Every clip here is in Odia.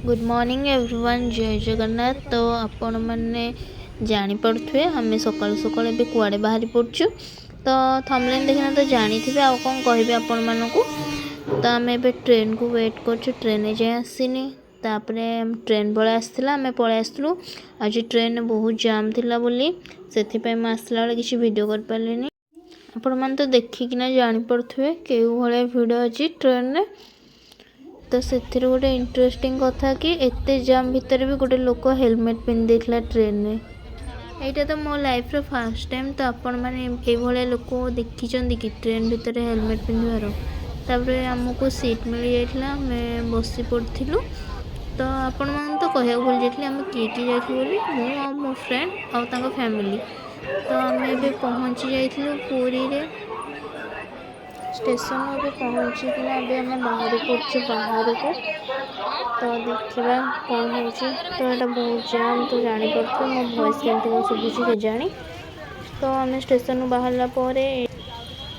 ଗୁଡ଼୍ ମର୍ଣ୍ଣିଂ ଏଭ୍ରିୱାନ୍, ଜୟ ଜଗନ୍ନାଥ। ତ ଆପଣମାନେ ଜାଣିପାରୁଥିବେ ଆମେ ସକାଳୁ ସକାଳୁ ଏବେ କୁଆଡ଼େ ବାହାରି ପଡ଼ୁଛୁ। ତ ଥମ୍ବନେଲ୍ ଦେଖିନା ତ ଜାଣିଥିବେ, ଆଉ କ'ଣ କହିବି ଆପଣମାନଙ୍କୁ। ତ ଆମେ ଏବେ ଟ୍ରେନ୍କୁ ୱେଟ୍ କରୁଛୁ, ଟ୍ରେନ୍ ଏଯାଏଁ ଆସିନି। ତାପରେ ଟ୍ରେନ୍ ପଳେଇ ଆସିଥିଲା, ଆମେ ପଳେଇ ଆସିଥିଲୁ। ଆଜି ଟ୍ରେନ୍ରେ ବହୁତ ଜାମ୍ ଥିଲା ବୋଲି ସେଥିପାଇଁ ମୁଁ ଆସିଲା ବେଳେ କିଛି ଭିଡ଼ିଓ କରିପାରିଲିନି। ଆପଣମାନେ ତ ଦେଖିକିନା ଜାଣିପାରୁଥିବେ କେଉଁ ଭଳିଆ ଭିଡ଼ ଅଛି ଟ୍ରେନ୍ରେ। ତ ସେଥିରେ ଗୋଟେ ଇଣ୍ଟରେଷ୍ଟିଂ କଥା କି ଏତେ ଜାମ୍ ଭିତରେ ବି ଗୋଟେ ଲୋକ ହେଲମେଟ୍ ପିନ୍ଧି ଦେଇଥିଲା ଟ୍ରେନ୍ରେ। ଏଇଟା ତ ମୋ ଲାଇଫ୍ର ଫାର୍ଷ୍ଟ ଟାଇମ୍। ତ ଆପଣମାନେ ଏଇଭଳିଆ ଲୋକ ଦେଖିଛନ୍ତି କି ଟ୍ରେନ୍ ଭିତରେ ହେଲମେଟ୍ ପିନ୍ଧିବାର? ତାପରେ ଆମକୁ ସିଟ୍ ମିଳିଯାଇଥିଲା, ଆମେ ବସି ପଡ଼ିଥିଲୁ। ତ ଆପଣମାନଙ୍କୁ ତ କହିବାକୁ ଭୁଲି ଯାଇଥିଲି ଆମେ କିଏ କିଏ ଯାଇଥିଲୁ ବୋଲି। ମୁଁ ଆଉ ମୋ ଫ୍ରେଣ୍ଡ ଆଉ ତାଙ୍କ ଫ୍ୟାମିଲି। ତ ଆମେ ଏବେ ପହଞ୍ଚି ଯାଇଥିଲୁ ପୁରୀରେ ଷ୍ଟେସନ। ଏବେ ପହଞ୍ଚିକିନା ଏବେ ଆମେ ବାହାରି ପଡ଼ୁଛୁ ବାହାରକୁ। ତ ଦେଖିବା କ'ଣ ହେଉଛି। ତ ଏଇଟା ବହୁତ ଜାମ୍, ତ ଜାଣିପାରୁଥିବେ ମୋ ଭଏସ୍ କେମିତି କ'ଣ ଶୁଭୁଛି କେଜାଣି। ତ ଆମେ ଷ୍ଟେସନରୁ ବାହାରିଲା ପରେ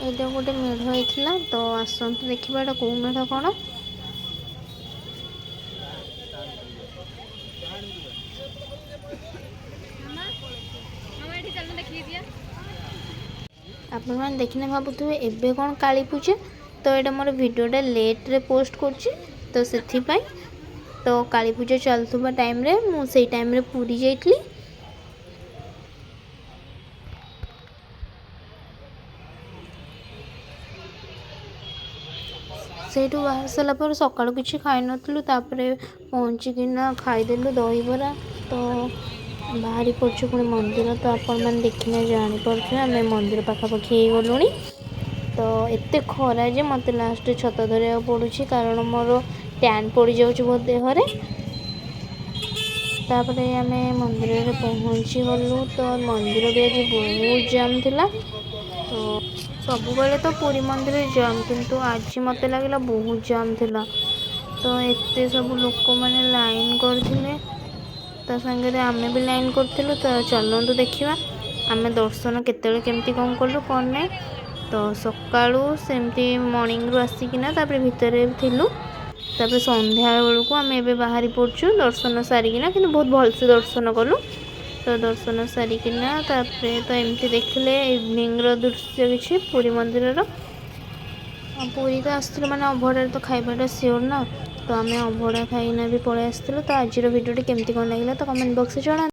ଏଇଟା ଗୋଟେ ମେଢ଼ ହେଇଥିଲା। ତ ଆସନ୍ତୁ ଦେଖିବା ଏଇଟା କେଉଁ ମେଢ଼ କ'ଣ। ମାମା, ଏଠି ଚାଲୁନ, ଦେଖିକି ଯିବା। ଆପଣମାନେ ଦେଖିଲେ ଭାବୁଥିବେ ଏବେ କ'ଣ କାଳୀ ପୂଜା। ତ ଏଇଟା ମୋର ଭିଡ଼ିଓଟା ଲେଟ୍ରେ ପୋଷ୍ଟ କରୁଛି, ତ ସେଥିପାଇଁ। ତ କାଳୀ ପୂଜା ଚାଲୁଥିବା ଟାଇମ୍ରେ ମୁଁ ସେଇ ଟାଇମ୍ରେ ପୁରୀ ଯାଇଥିଲି। ସେଇଠୁ ବାହାରି ସାରିଲା ପରେ ସକାଳୁ କିଛି ଖାଇନଥିଲୁ, ତାପରେ ପହଞ୍ଚିକିନା ଖାଇଦେଲୁ ଦହିବରା। ତ ବାହାରି ପଡ଼ୁଛୁ ପୁଣି ମନ୍ଦିର। ତ ଆପଣମାନେ ଦେଖିଲେ ଜାଣିପାରୁଥିବେ ଆମେ ମନ୍ଦିର ପାଖାପାଖି ହେଇଗଲୁଣି। ତ ଏତେ ଖରା ଯେ ମୋତେ ଲାଷ୍ଟରେ ଛତା ଧରିବାକୁ ପଡ଼ୁଛି, କାରଣ ମୋର ଟ୍ୟାନ୍ ପଡ଼ିଯାଉଛି ବହୁତ ଦେହରେ। ତାପରେ ଆମେ ମନ୍ଦିରରେ ପହଞ୍ଚିଗଲୁ। ତ ମନ୍ଦିର ବି ଆଜି ବହୁତ ଜାମ୍ ଥିଲା। ତ ସବୁବେଳେ ତ ପୁରୀ ମନ୍ଦିରରେ ଜାମ୍, କିନ୍ତୁ ଆଜି ମୋତେ ଲାଗିଲା ବହୁତ ଜାମ୍ ଥିଲା। ତ ଏତେ ସବୁ ଲୋକମାନେ ଲାଇନ୍ କରିଥିଲେ, ତା ସାଙ୍ଗରେ ଆମେ ବି ଲାଇନ୍ କରିଥିଲୁ। ତ ଚାଲନ୍ତୁ ଦେଖିବା ଆମେ ଦର୍ଶନ କେତେବେଳେ କେମିତି କ'ଣ କଲୁ କ'ଣ ନାହିଁ। ତ ସକାଳୁ ସେମିତି ମର୍ଣ୍ଣିଂରୁ ଆସିକିନା ତାପରେ ଭିତରେ ଥିଲୁ। ତାପରେ ସନ୍ଧ୍ୟା ବେଳକୁ ଆମେ ଏବେ ବାହାରି ପଡ଼ୁଛୁ ଦର୍ଶନ ସାରିକିନା, କିନ୍ତୁ ବହୁତ ଭଲସେ ଦର୍ଶନ କଲୁ। ତ ଦର୍ଶନ ସାରିକିନା ତାପରେ ତ ଏମିତି ଦେଖିଲେ ଇଭିନିଂର ଦୃଶ୍ୟ କିଛି ପୁରୀ ମନ୍ଦିରର। ଆଉ ପୁରୀ ତ ଆସିଥିଲୁ ମାନେ ଅବଢ଼ାରେ ତ ଖାଇବାଟା ସିଓର ନା। ତ ଆମେ ଅବଢ଼ା ଖାଇକିନା ବି ପଳେଇ ଆସିଥିଲୁ। ତ ଆଜିର ଭିଡ଼ିଓଟି କେମିତି କ'ଣ ଲାଗିଲା ତ କମେଣ୍ଟ ବକ୍ସରେ ଜଣାନ୍ତୁ।